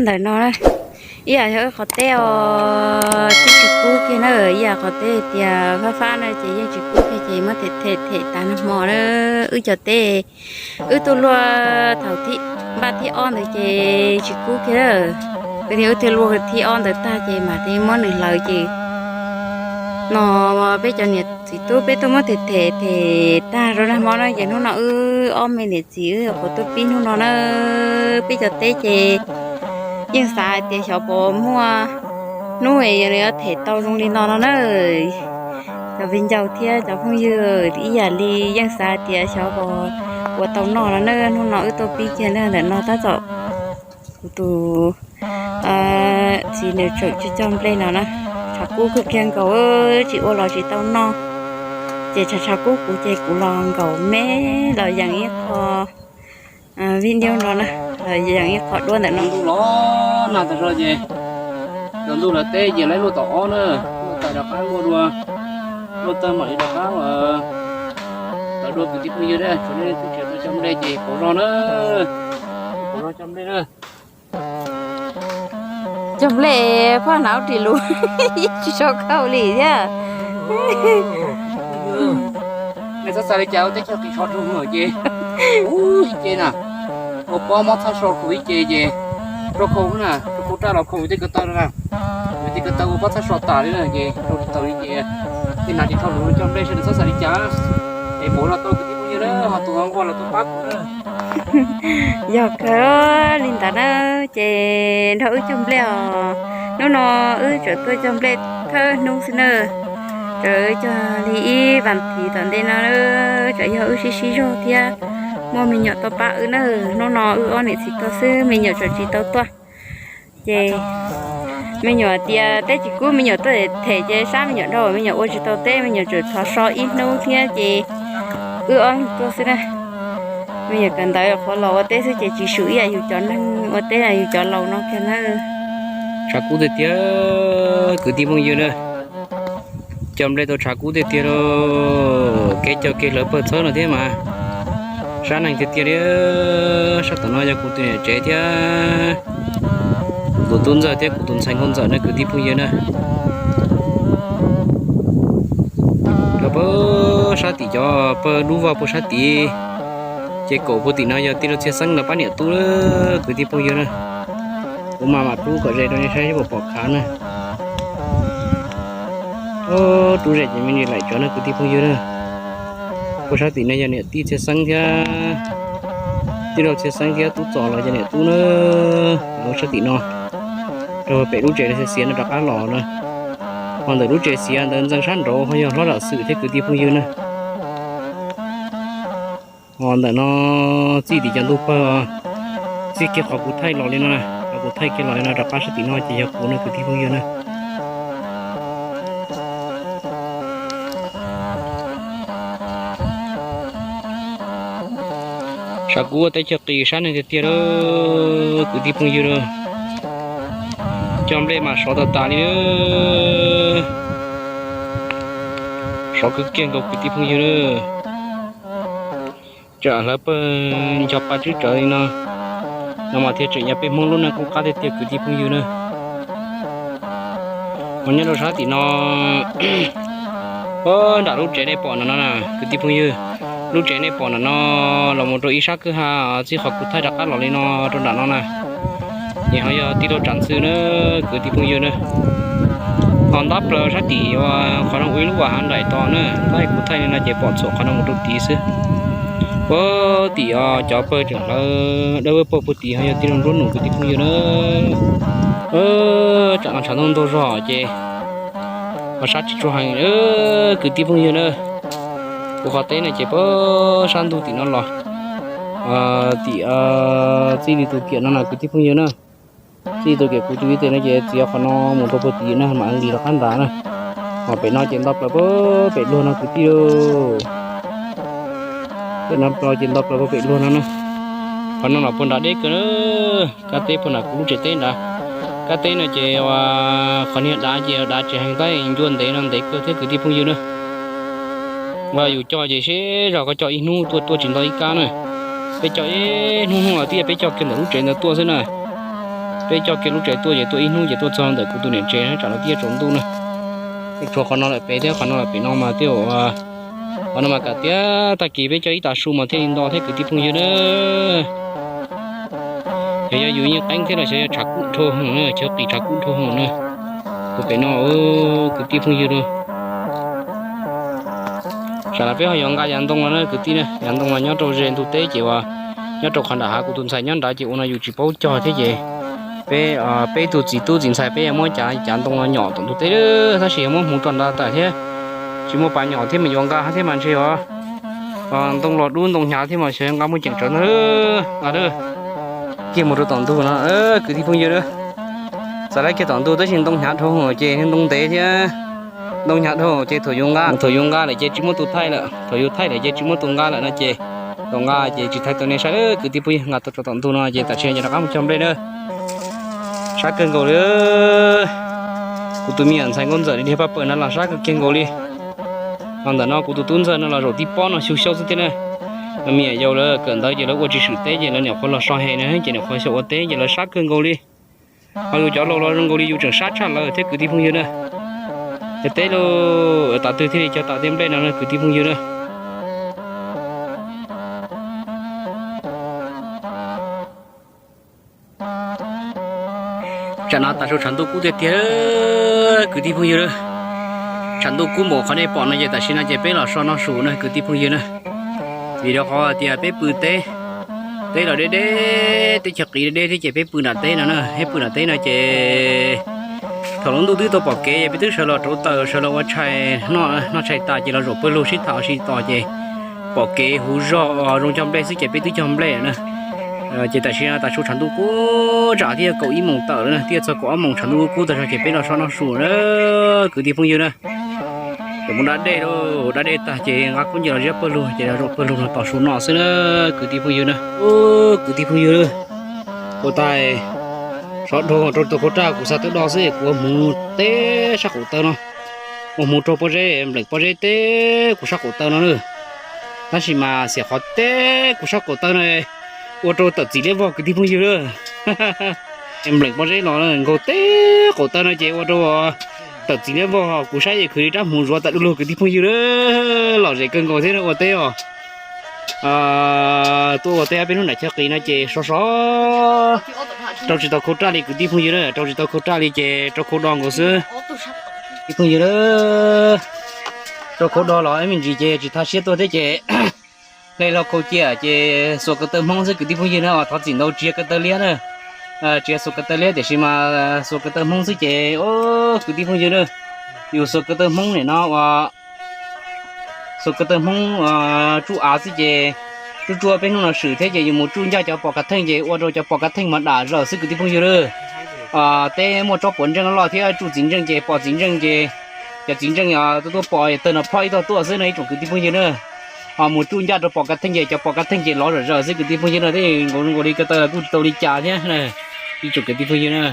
Ntawm no na, ib yam yog wb qhov teb os, twb tsis kub kiag na, ib yam qhov teb tias fab fab na ces yeej tsis kub kiag ces muab them them them tas nag hmo na. Wb cov teb, wb tuaj luaj thaum thib, npaj thib ob ntawd ces tsis kub kiag. Wb thiaj, wb thiaj luaj thib ob ntawd tag ces mam li muab nws hlawv ces no peb cov niam txiv tub peb tuaj muab them them them tag rau nag hmo na ces hnub no wb ob me niam txiv wb yuav qhuav tuaj pib hnub no na. Peb cov teb ces yeej xav hais tias xyov puas muaj hnub es yuav them tau zoo li no no na. Cov viv ncaus thiab cov phooj ywg ib yam li yeej xav hais tias xyov puas ua tau noj no na. Hnub no wb tuaj pib kiag ntawm no tab tom kuv tus txiv nws tseem cog cog nplej no na. Tshav kub kawg kiag nkaus, tsis ua los tsis tau noj. Ces tshav tshav kub kuv ces kuv los nkaum me los yeem ib qho video no na, los yeem ib qho duab ntawm no. Los nag tas zog ces cov ntug lawv teb ces lawv luaj tom ob na, luaj tas rov qab luaj dua, luaj tag mam li rov qab lawv dua kwv tij phooj ywg na. Tsuas nej twb tsis tau cog nplej ces pauv zog na, pauv zog cog nplej na. Cog nplej phoj hnav ris lus, tsis so kauj li thiab. Nej txhob xav li cas, teb chaws qis tsho rau ces ub ib ce na, ua pob mob txhab so khau ib ce ces rau khau na, rau khau raj los khau tej ko taw na, tej ko taw ua pob txhab so tas li na ces rau tsis tau li ces tej hnav ris tsho lus cog nplej sawv daws txhob xav li cas. Es pauv zog tau kwv tij phooj ywg na, ho tus hluas nkauj los tuaj pab kuv na. Yog kawg li ntawd na, ces nrog wb cog nplej os. Hnub no wb tseem tuaj cog nplej thawj hnub xwb na. Tseem cog li ib vas thiv tom ntej no, tseem yog wb sib sib zog thiab muaj me nyuam tuaj pab wb na. Hnub no wb ob niam txiv tuaj xwb, me nyuam tseem tsis tau tuaj. Ces me nyuam tias teb tsis kub, me nyuam tuaj them ces sab me nyuam dhau, me nyuam ua tsis tau teb, me nyuam tseem thov so ib hnub thiab ces wb ob leeg tuaj xwb na. Me nyuam kawm ntawv qhuav los ua teb xwb ces tsis swm ib yam yus cov neeg ua teb yus cov laus no kiag na. Tshav kub tiag tiag kwv tij phooj ywg na. Cog nplej tau tshav kub tiag tiag lauj, kev cog kev hlawv pawg txhawb no thiab mas sab neeg tiag tiag li. Sab tom no yog kuv tus niam tsev thiab kuv tus tub ntxawg thiab kuv tus ntxhais nkauj ntxawm na kwv tij phooj ywg na. Rau pawg sab tim cov pawg dub vog puag sab tid, ces kaum puag tim no yog tij laug Txhiaj Xeeb lawv pab niam tub na kwv tij phooj ywg na. Kuv mam mam rub kom ze rau nej saib seb puas pom khav na. Rub ze ces me ntsis laim tsawv na kwv tij phooj ywg na. Puag sab tim no yog niam tij Txhiaj Xeeb thiab, tij laug Txhiaj Xeeb thiab tub Txos los yog niam tub na. Lawv sab tim no rau pem lub tsev xiav xiav no rov qab los na. Ho ntawm lub tsev xiav ntawd ntxeev sab nraud ho yog hlob Zam Xwm thiab kwv tij phooj ywg na. Ho ntawm no txij tim cov ntug pawg, txij kiag qhov kuv thaij los li no na, qhov kuv thaij kiag los li no rov qab sab tim no ces yog kuv na kwv tij phooj ywg na. Tshav kub teb chaws qis sab neeg tiag tiag lauj kwv tij phooj ywg lauj. Cog nplej mas sov tas tas li. Sov kawg kiag nkaus kwv tij phooj ywg lauj. Tsam hlawv pawg ncho pa tswb tsawv li no, no mas thiaj tseem yog peb Hmoob lub neej qub qab tiag tiag kwv tij phooj ywg na. Ho nyob rau sab tim no, nram lub tsev nej pom no no na kwv tij phooj ywg, lub tsev nej pom no no los mus rau ib sab kwj ha txij qhov kuv thaij rov qab los li no rau nram no na. Ces ho yog tij laug Tsam Xwm na kwv tij phooj ywg na. Ho ntab plaws sab tim qhov no ua ib lub vas hav nraim tos na, tab kuv thaij li no ces pom txhuam qhov no mus rau tid xwb. Puag tim cov pawg tseem hlawv dawb vab pawg puag tid ho yog tij laug Nruab Num kwv tij phooj ywg na. Tsam no tshav ntuj ntug zog ces ho sab tsis tshua heev kwv tij phooj ywg na. Kuv qhov teb no ces puag sab ntug tim no los, tim txij li tus kiam no na kwv tij phooj ywg na. Txij tus kiam kuv tus ib teg no ces txiav qhov no mus rau puag tim na mam li rov qab nrad na. Ho pem no ces nto plaws puag pem luag no kwv tij lauj. Pem no ces nto plaws puag pem luag no na. Qhov no los puag nrad deb kawg na. Kab teb puag nram kuv lub tsev teb nrad. Kab teb no ces qhov niag dav ces dav tsis heev tab ncua ntev no ntev kawg thiab kwv tij phooj ywg na. Yus coj ces sib zog koj coj ib hnub tuaj tuaj tsis nto ib kab na. Peb coj ib hnub hnub los twb yog peb coj kiag ntawm lub tsev ntawd tuaj xwb na. Peb coj kiag lub tsev tuaj ces tuaj ib hnub ces tuaj txog ntawm kuv tus niam tsev na, tsam no twb yuav tsaus ntuj na. Tshuav qhov no lawm pem thiab qhov no lawm pem no mas twb, qhov no mas kam tiag, tag kis peb coj ib tag su mas thiaj li nto thiab kwv tij phooj ywg na. Xyov yog yus yeej qeeb thiab los xyov yog tshav kub dhau hwv na, chaw qis tshav kub dhau hwv na. Tus pem no kwv tij phooj ywg na. Tsam no peb ho yuav nqa yav ntoo los na kwv tij na, yav ntoo los nyob rau ze ntug teb ces uas nyob rau qhov nram hav, kuv tus ntxhais nyob nrad ces ua no yus tsis paub cog thiab ces peb, peb tug txiv tub txiv ntxhais peb yuav muab cav cav ntoo los nyom tom ntug teb, tab sis yog muab hmuv rau nrad tawm thiab tsis muaj pas nyom thiab mas yuav nqa thiab mas ntshe os. Ntoo los dub ntoo hnyav thiab mas xyov nqa muaj ceem tsawv ntag. Nqa kiag mus rau tom ntug no kwv tij phooj ywg na. Txav lawv kiag tom ntug tab sis ntoo hnyav dhau ces ntoo ntev thiab. Ntoo hnyav dhau ces thaum yus nqa, thaum yus nqa lawm ces tsis muaj tus thaij lawm, thaum yus thaij lawm ces tsis muaj tus nqa lawm no ces thaum nqa ces tsis thaij tau nej saib lawm kwv tij phooj ywg. Nqa tau rau tom ntug no ces tam sim no ces rov qab mus cog nplej na. Sab kawg nkaus li. Kuv tus me nyuam ntxhais nkauj ntxawm li dhia paj pawg no los sab kawg kiag nkaus li. Ho ntawm no kuv tus tub ntxawg no los zaum tib pob no xyu xyaub xwb thiab na. Me nyuam yaus lawv kawm ntawv ces lawv ua tsis swm teb ces lawv nyuam qhuav los so he na ces nyuam qhuav xyaum ua teb ces lawv sab kawg nkaus li. Ho yus cov laus los zoo nkaus li yus tseem sab tshaj lawv thiab kwv tij phooj ywg na. Yog teb lawm, tav twg thiaj li cog tas tej nplej no na kwv tij phooj ywg na. Tsam no tav su tshav ntuj kub tiag tiag kwv tij phooj ywg na. Tshav ntuj kub npaum qhov nej pom no ces tam sim no ces peb los so noj su na kwv tij phooj ywg na. Vim rau qhov tias peb pw teb, teb los deb deb, teb chaws qis deb deb thiab ces peb pw nram teb no na, peb pw nram teb no ces thaum lub ntuj twb tau pom kev peb twb sawv los rauv taws sawv los ua tshais noj tshais tas ces los zaum pawg lug sib tham sib tos ces pom kev huv zog zoo cog nplej xwb ces peb twb cog nplej na. Ces tam sim no tav su tshav ntuj kub tsam thiaj kaum ib moos tawm lawm na, thiaj txog kaum ob moos tshav ntuj kub kub tag zog ces peb los so noj su na kwv tij phooj ywg na. Ces mus da dej lauj, da dej tag ces nqa khaub ncaws los ziab pawg lug ces los zaum pawg lug no tos su noj xwb na kwv tij phooj ywg na. Kwv tij phooj ywg, ua tas sov dhau rau tau khau raj kuv xa tawb do xwb kuv ua hmuv teb sab qaum taw no, ua hmuv rau pob zeb npleem pob zeb teb kuv sab qaum taw no na. Tab sis mas xiam qhov teb kuv sab qaum taw no ua rau tawm txiv liab vog kwv tij phooj ywg na. Npleem pob zeb los nkaug teb qaum taw no ces ua rau tawm txiv liab vog, kuv saib es khwv li rab hmuv zuav tawm du lug kwv tij phooj ywg na. Lom zem kawg nkaus thiab ua teb os. Tuaj ua teb peb hnub nram chaw qis no ces sov sov, rau tsis tau khau raj li kwv tij phooj ywg na, rau tsis tau khau raj li ces rau khau do nkaus xwb. Kwv tij phooj ywg na, rau khau do los me ntsis ces tsis tha siab tuaj thiab ces hle hlo khau cia ces xuas ko taw Hmoob xwb kwv tij phooj ywg na. Thov txim ntau tsis yog ko taw liab na, tsis yog xuas ko taw liab tiam sis mas xuas ko taw Hmoob xwb ces kwv tij phooj ywg na, yus xuas ko taw Hmoob nim no ua xuas ko taw Hmoob tsuj av xwb ces tsuj tsuaj peb hnub no swm thiab ces yus mus tsuj ncaj cov pom kav theej ces ua rau cov pom kav theej mas dam zawm xwb kwv tij phooj ywg na. Teb muaj tsob puav ntseej loj thiab tsuj txiv ntseej ces pom txiv ntseej ces cov txiv ntseej tuaj tuaj pom tawg no phob ib tog tuaj xwb no ib tsoom kwv tij phooj ywg na. Ho mus tsuj ncaj rau pom kav theej ces cov pom kav theej ces lov zom zaws xwb kwv tij phooj ywg na. Tej nkaus zoo nkaus li ko taw kuj tsis tau li cas thiab na, ib tsoom kwv tij phooj ywg na.